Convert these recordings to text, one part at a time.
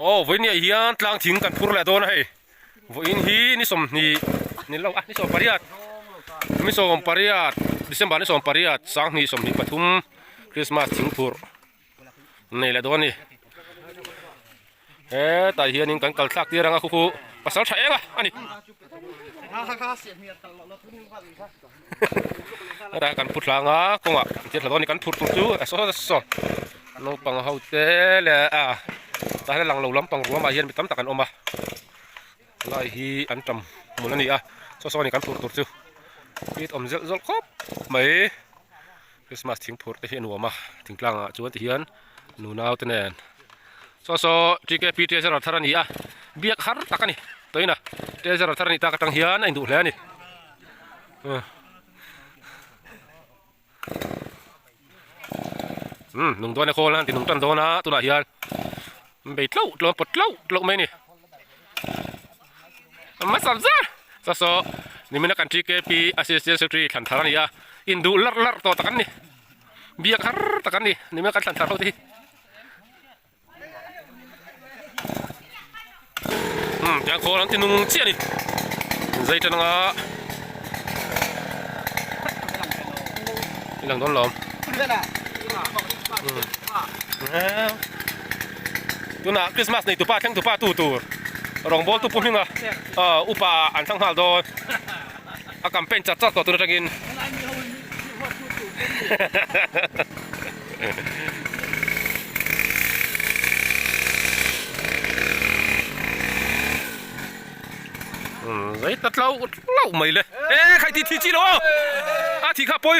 Aw vawiin hian tlang thing kan phur leh dawn a hei vawiin hi ni 20 ni lo a ni 18 ni 18 December ni 18 sanghnih 23 Christmas thing phurh nei leh dawn a ni hetah hianin kan kal thlak tir ang a khu khu pasal tha eng a a ni hetah kan pu tlang a kawngah kan thil thla dawn a ni kan phurh tur chu a saw saw naupang ho te leh a tah hian a lang lo lampang ruamah hian mi tam tak an awm a lai hi an tam hmun a ni a saw saw a ni kan phurh tur chu it awm zelh zawlh khawp mai. Christmas thingphurh te hi a nuam a thingtlang ah chuan ti hian nunau te nen saw saw TKP treasurer thar a ni a biak har tak a ni tawhin a treasurer thar a nih tak atang hian a induh hle a ni umm nung dawn e khawl a an ti nung tan dawn a tunah hian an bei tlauh tlauh an pawt tlauh tlauh mai a ni hmasa zar saw saw nimina kan TKP assistant secretary thlan thar a ni a induh larh larh tawh tak an ni biak har tak an ni nimina kan thlan thar ho te hi umm tiang khawl an ti nung chiah a ni zai tan anga i lang dawn lawm tunah Christmas nei tupa thleng tupa tu tur rawngbawl tu pu hminga upa an thlang nghal dawn a campaign chat chat tawh tun atangin zai ta tlau tlau mai le e khai ti thi chi lo a thi kha poi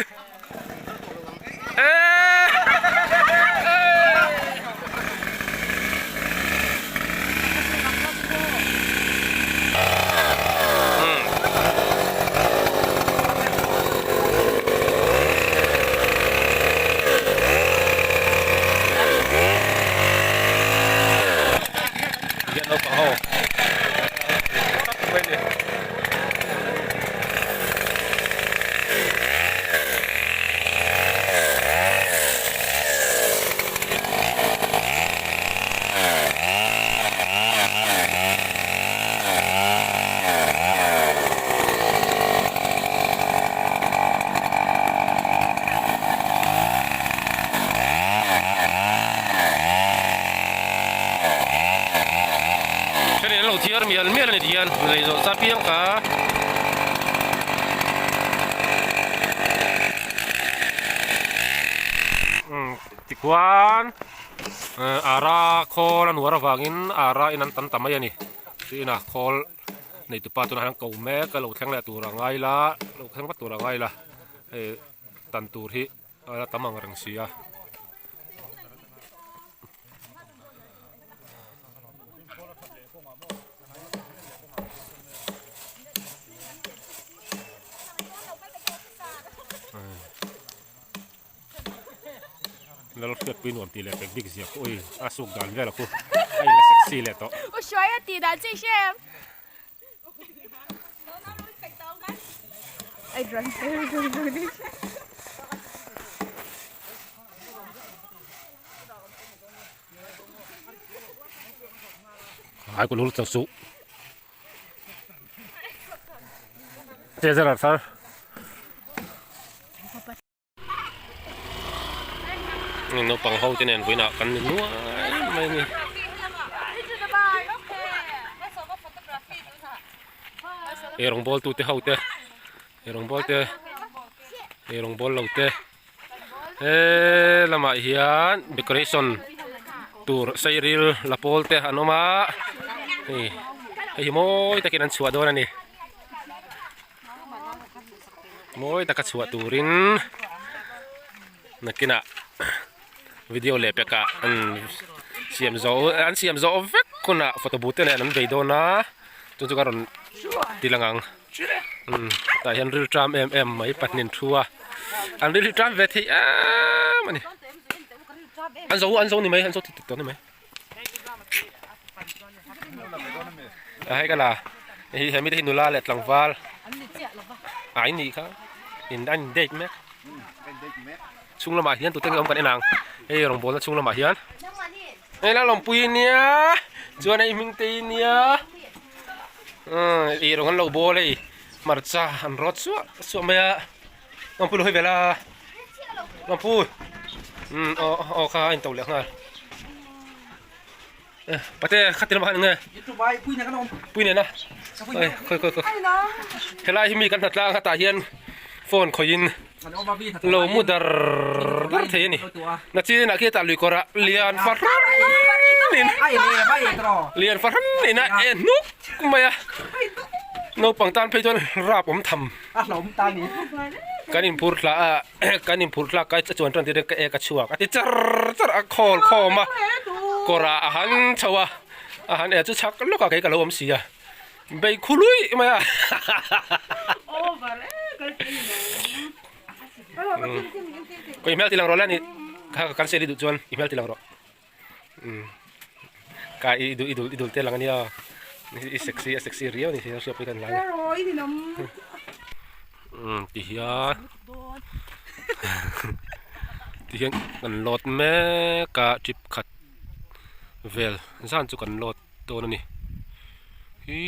Thenin an lo thiar mial mial a ni tihian lei zawh sa piang kha. Tikhuan ara khawl a nuar avangin ara in an tam ta mai a ni. Tiin a khawl neitupa tunah hian ko mek a lo thleng leh tur a ngai la lo thleng vat tur a ngai la hei tan tur hi a la tam ang reng si a. Lalhriatpui nuam tih leh pek bik zia khu ui a suk dan vel a khu a in la sexy leh tawh. U Hruaia tih dan chi hrem. Ai run Ai ku lul chau su. Treasurer thar. Naupang ho te nen vawiinah kan ni nuai mai a ni. Eirawng bawl tute ho te eirawng bawl te eirawng bawl lo te he lamah hian decoration tur sairil la pawl te an awm a hei hei hi mawi takin an chhuah dawn a ni. Mawi taka chhuah turin nakinah video leh pekah an siam zawh an siam zawh vek hunah photo booth te nen an bei dawn a chu chu ka rawn ti lang ang tah hian ril tram em em mai pahnih an thu a an ril hi tram ve thei em a ni an zo an zo ni mai an zo tih tawh ni mai. A hei ka la hei he mite hi nula leh tlangval a in nih kha in an in date mek chhung lamah hian tute nge awm kan en ang hei rawngbawlna chhung lamah hian hei la lawmpui nia Chuan hei hming te hi nia umm ih rawng an lo bawl hei hmarcha an rawt suah suah mai a Mampui lo hawi vel a Mampui umm aw aw kha a into leh nghal pate khati lamah khan eng nge pui nena oi khawi khawi khawi helai hi mi kan hnatlang hatah hian phone khawihin lo mu dar dar thei a ni nachinah khi tah lui kawrah lian fahranin lian fahranin a en hnuk mai a naupang tan phei chuan rap awm tham kan inphur thla a kan inphur thlak a chuan tan tir ka ek a chhuak a ti char char a khawl khawm a kawrah a han chho a a han eh chu chhak lawk a kei ka lo awm si a. Bei khu lui mai a. Ko i hmel ti lang rawh le ni. Kha kan sel i duh chuan i hmel ti lang rawh. Ka i duh i dul i dul te lang ania. I sexy a sexy riau ni hria pui kan lai. Ti hian ti hian kan load mek a trip khat vel zan chu kan load. dawn a ni hi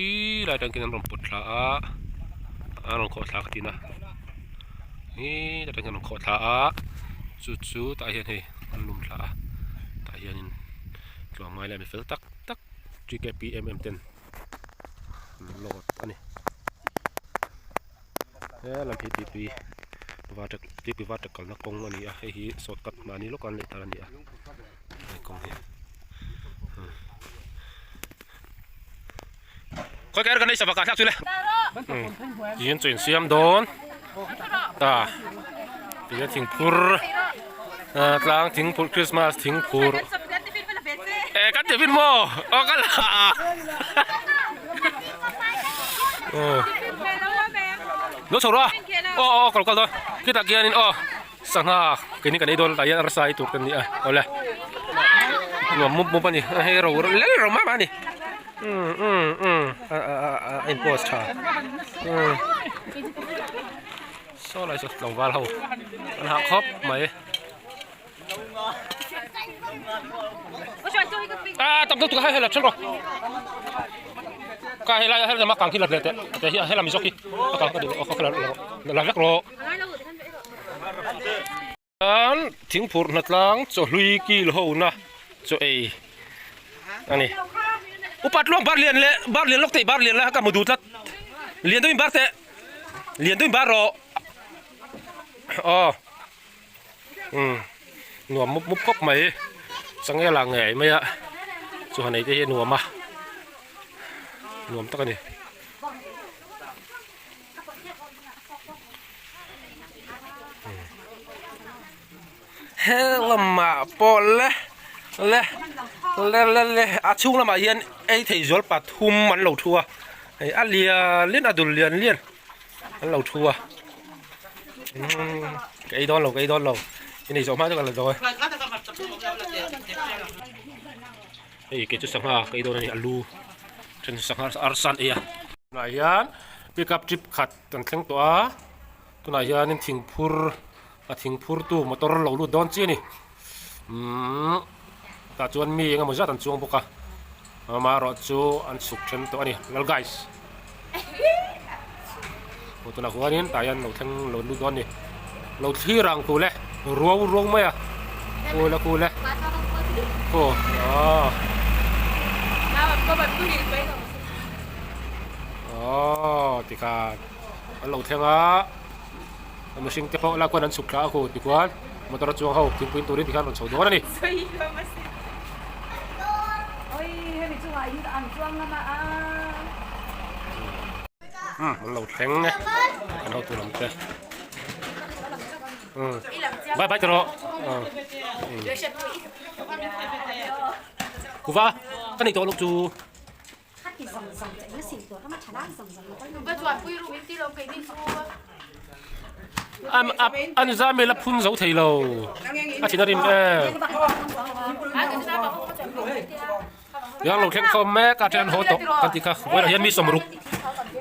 lai atang khian an rawn pawt thla a an rawn khawh thla ka tin a hi lai atang hian an rawn khawh thla a chu chu tah hian hei an lum thla a tah hianin tlawmngai leh mi fel tak tak T K P em em ten an load a ni he lam hi tui var tui var kalna kawng a ni a hei hi shortcut mahni lawka an leh tar a ni a he kawng hi khawi ka er ka nei savaka thlak chu le tiin chu insiam dawn ta tiin thingphur tlang thingphur Christmas thingphur e kan tiffin maw aw ka la a lo chho rawh a aw aw kal kal dawn khitah khianin aw sangha keini kan ei dawn tah hian arsa ei tur kan ni a awle nuam mup mup a ni hei ro lel ro mah mah a ni umm umm umm a a a a in post tha umm saw lai saw tlangval ho an hah khawp mai. A tam deuh tuk a hei hei la then rawh ka helai helai lam a kang hi la leh teh teh hi helam zawk hi a kang ka duh lo la rawh la vek rawh chuan thingphurh hnatlang chawhlui kil ho na chaw ei ani upa tluang bar lian leh bar lian lawk teh bar lian la ka hmu duh tlat lian deuhin bar teh lian deuhin bar rawh aw. Umm nuam mup mup khawp mai changel ah ngei mai a chuan ei te hi a nuam a nuam tak a ni. He lamah pawh le le le le le a chhung lamah hian ei thei zual pathum an lo thu a hei a lian lian a dul lian lian. An lo thu a umm ka ei dawn lo ka ei dawn lo i nei zawh hma chu ka la dawn hei kei chu sangha ka ei dawn a ni alu then chu sangha arsa an ei a tunah hian pickup trip khat kan thleng tawh a tunah hianin thingphur a thingphur tu motor lo lut dawn chiah a ni umm tah chuan mi eng emaw zat an chuang bawk a amaherawh chu an chhuk then tawh a ni lal guys aw tunah khuanin tah hian lo thleng lo lut dawn a ni lo thlir ang kul e ruau ruau mai a kul a kul e aw aw aw tikhan an lo thleng a. Mihring te pawh lakhuan an chhuk thla a khu tikhuan motor a chuang ho thingpui in turin tikhian rawn chho dawn a ni. Umm an lo thleng e an hotu lam te umm bye bye tawh rawh umm kuva ka nei tawh loh chu. An zam ila phun zo thei lo a thin a rim em yang lo thleng khawm mek a then haw tawh kan tih kha vawilah hian mi sawmruk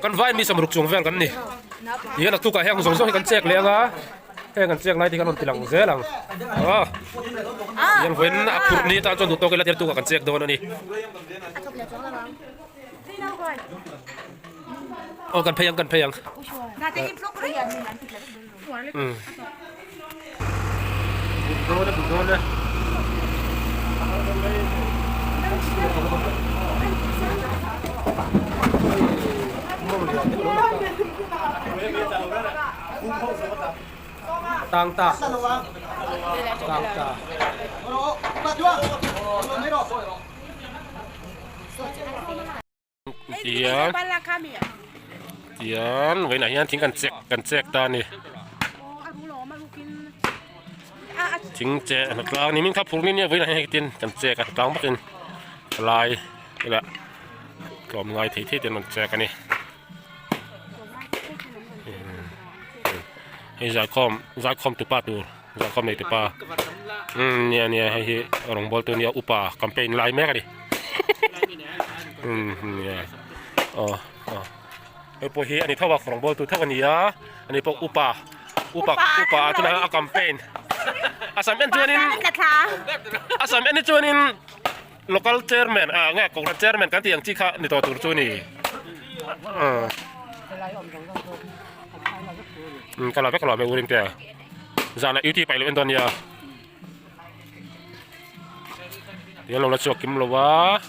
kan vai mi sawmruk chung vel kan ni hian a tukah hian zawng zawng hi kan chek leh anga. Heng an chek lai te khan rawn ti lang zel ang aw hian vawiin a phurh ni atan chuan duh tawk ila tirtu ah kan chek dawn a ni aw kan phei ang kan phei ang umm buk dawn e buk dawn e. Tang ta tang ta tian tian vawiinah hian thing kan chek kan chek ta a ni thing cheh hnatlang ni min kha phur ni nia vawiinah hian heti kan chek a hnatlang bawkin lai ila tlawm ngai thei thei te an rawn chek a ni. Hei zaikhawm zaikhawm tupa tur zaikhawm nei tupa umm nia nia hei hi rawngbawl tu nia upa campaign lai mek a ni umm nia aw aw hei pawh hi a ni tho a rawngbawl tu tho a ni a ani pawh upa upa upa tunah a campaign a sam en chuanin a sam en hi chuanin. Local chairman ah nge kohhran chairman kan tih ang chi kha ni tawh tur chu a ni. Umm ka la vek lo a urin te zanah UT paih loh en dawn nia. Tihian lo la chhuak kim lo a.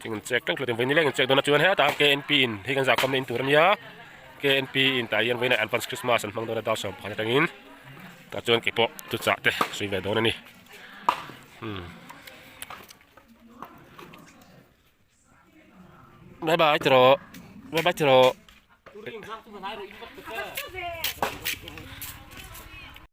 Thing an chek teuh teuh vawiin nileng an chek dawn a chuan hetah KNP in hei kan zahkhawmna in tur a nia KNP in tah hian vawiinah advance Christmas an hmang dawn a dar 11 atangin tah chuan keipawh thuchah te sawi ve dawn a ni. Bye bye tiro bye bye tiro.